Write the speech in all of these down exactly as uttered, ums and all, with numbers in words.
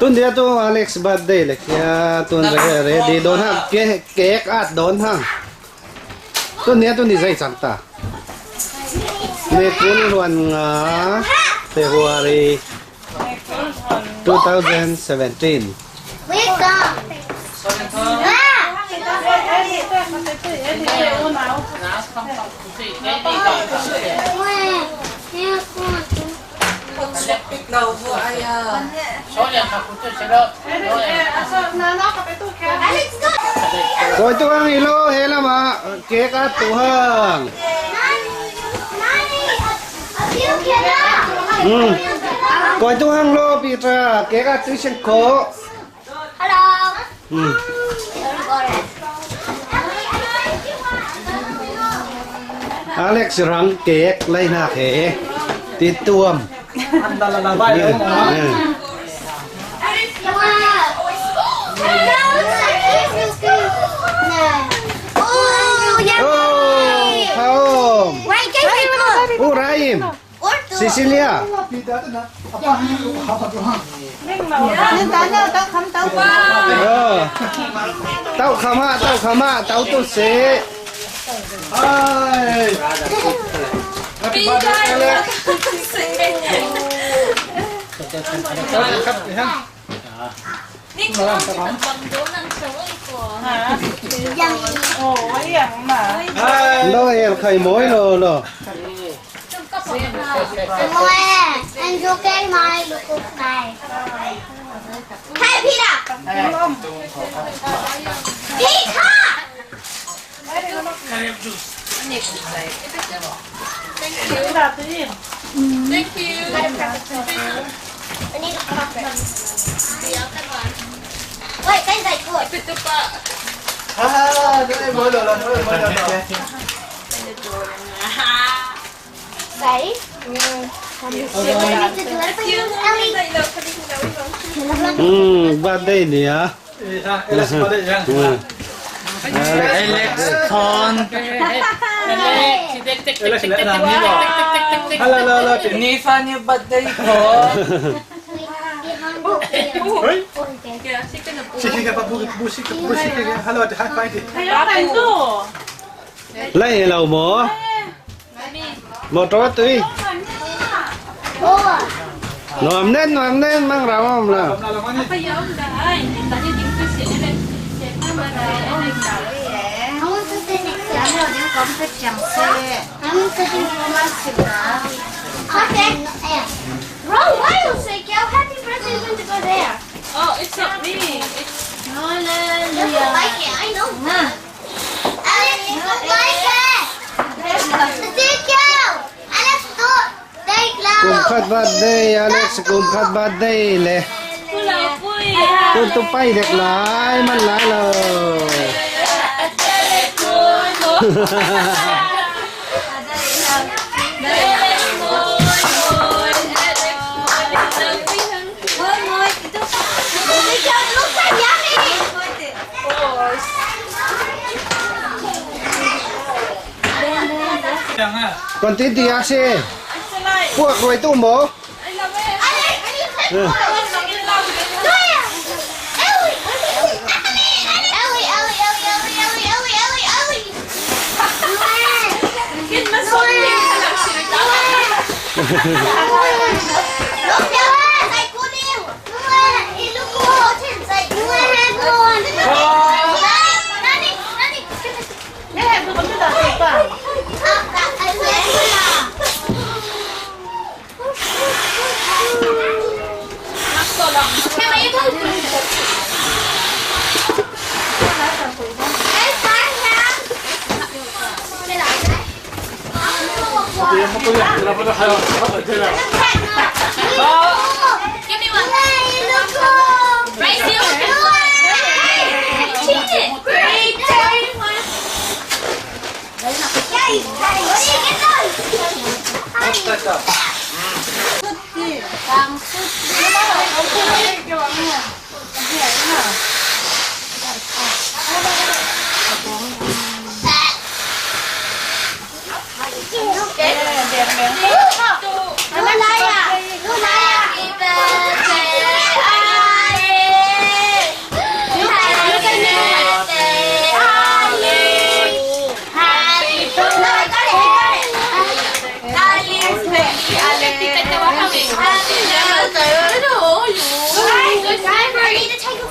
Tun dia tu Alex birthday le kia tun re-, ready don hang, ke-, cake at don hang. Tun dia tu ni zai chang ta. Ni kul huan nga February two thousand seventeen. Koi tu hang ilo he lama, cake at tu hang. Hmm. Koi tu hang lo, Peter, cake at tu sing ko. Hello. Hmm. Alex rang cake lai na he. Ti tuam. Hmm. Hmm. Oh, yummy. Oh, home. Wait, wait, wait. Oh, Rahim. Cecilia. Tau khama, tau khama, tau tu se. Hai. Happy birthday, Alex. Lo el khai moi lo lo. Hey, Peter. Peter. Thank you. Thank you. Wait, thank you. Sai? Hmm, birthday ni ah. Hmm. Alex Thon. Alex, Alex, Alex, ni ba? Hello, hello, hello. Ni fa ni birthday ko. Oi. Sige ka pa, bu-, bu-, sige, bu-, sige ka. Hello, high five. Lai hello mo. Motor tui. Nuam nen, nuam nen, mang ram om la. Okay. Bro, why you say, Kel, happy birthday is going to go there? Oh, it's not me. It's... No, no, no. Doesn't like it, I know. Alex, don't like it. Thank you. Alex, don't. Thank you. Kum khat birthday, Alex, kum khat birthday le. Tun tu pai dek lai, man lai lo. Kon ti ti a se. Puak ruai tu mo.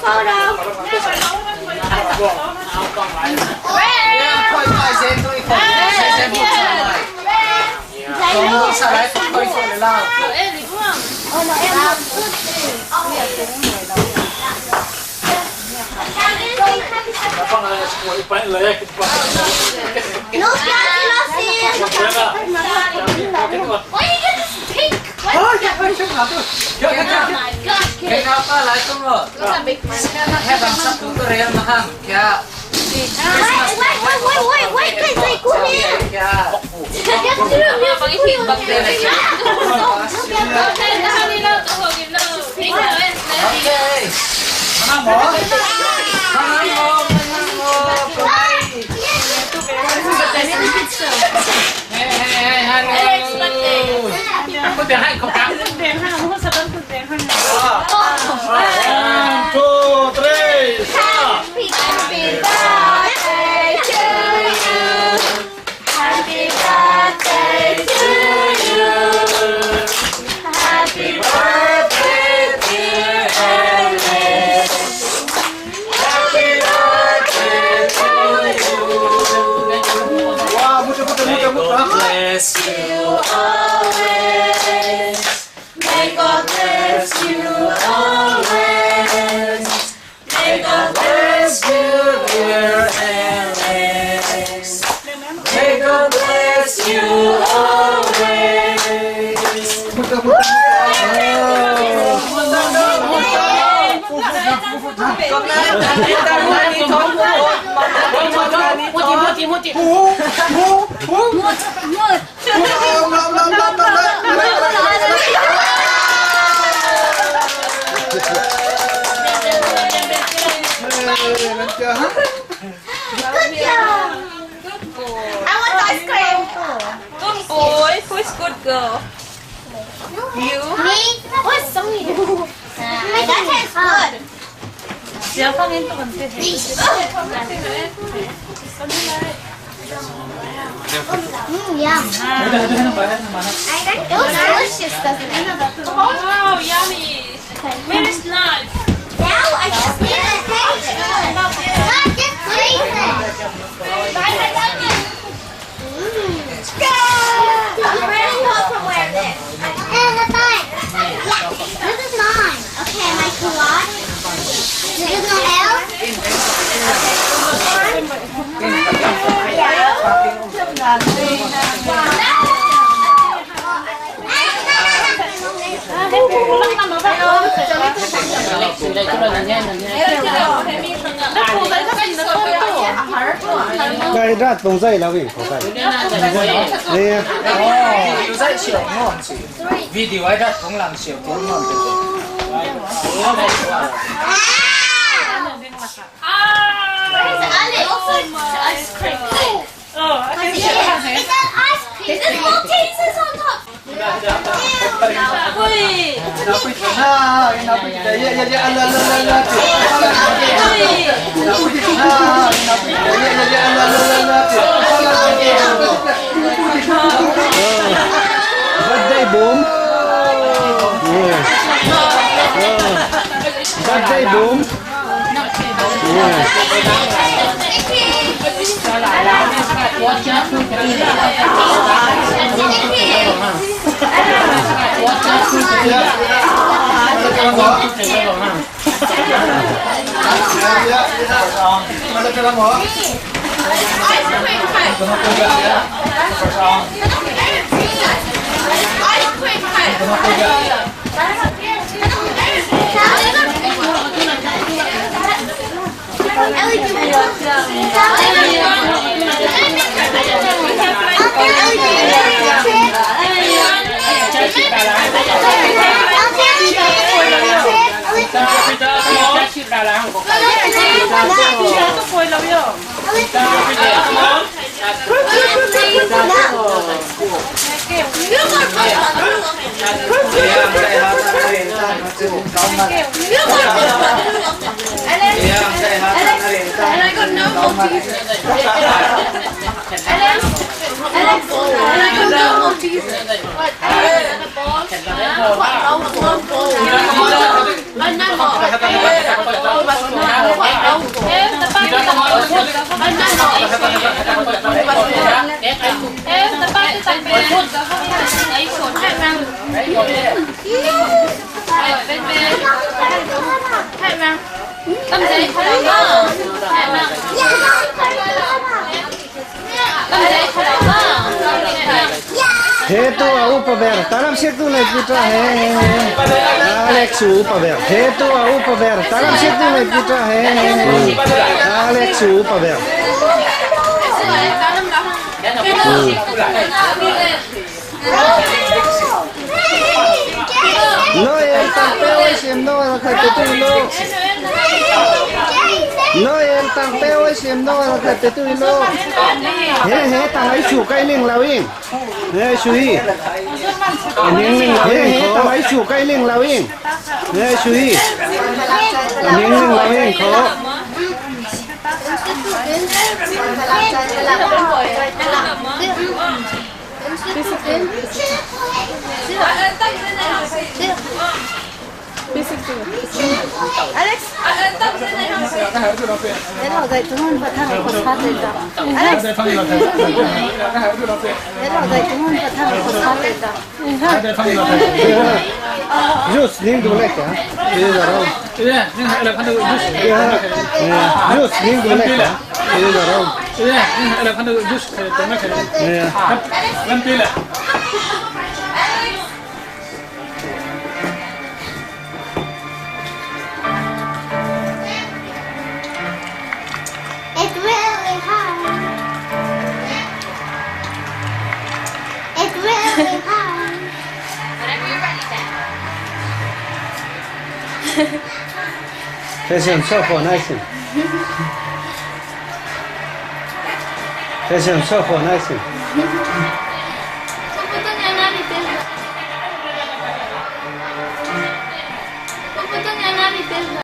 Photo. Look, Yossi, Yossi. Why you get this pink? Oh my gosh. Kenapa lah itu, Bro? Hai, bangsa, tuh real mahal. Ya. Wait, wait, wait, wait, wait, wait, guys, wait, go here. Ya. Just do it, just do it. Okay. Mangan mo? Mangan mo? Mangan mo? Kumain. Hey, hey, hey, hello. Aku dah hai kau tak. One, two, three, start. Happy birthday to you. Happy birthday to you. Happy birthday, dear Alice. Happy birthday to you. Wow, mucho, mucho, mucho, mucho. Bless you always. May God bless you always. May God bless you, dear Alex. May God bless you always. Good job. I want ice cream. Good boy. Who's good girl? You? Me? What's song you? That tastes good. Mm, yum. It looks delicious, doesn't it? Oh, yummy. Where is knife? Now I just need a picture. Not just freezing. Mm. I'm ready to go somewhere this. And the bike. Yeah, this is mine. Okay, my collage. There's no L. Gai rat tong zai lo in ko kai. Ni. Oh, zai sio mo si. Video ai rat tong lang sio ko mo. Where's Alex? Ice cream. Oh, I can see it. It's an ice cream. There's little Jesus on top. Wait. Birthday boom. Yeah. Yeah. Birthday boom. And I got no more teeth. And I got no more teeth. What? What? What? He tu a upa ber, taram sek tu nei pita he. Alex u upa ber. He tu a upa ber, taram sek tu nei pita he. Alex u upa ber. Lo el tang pe oi sim no el khat tu lo. Lo el tang pe oi sim no el khat tu lo. He he tang ai su kai ling lo ing. He sui. Ning ling lo ing ko. He tang ai su kai ling lo ing. He sui. Ning ling lo ing ko. Alex. Alex. Juice ning du lek ka. Juice ning du lek ka. It's really hard. It's really hard. Fashion show for nice. Fashion show for nice.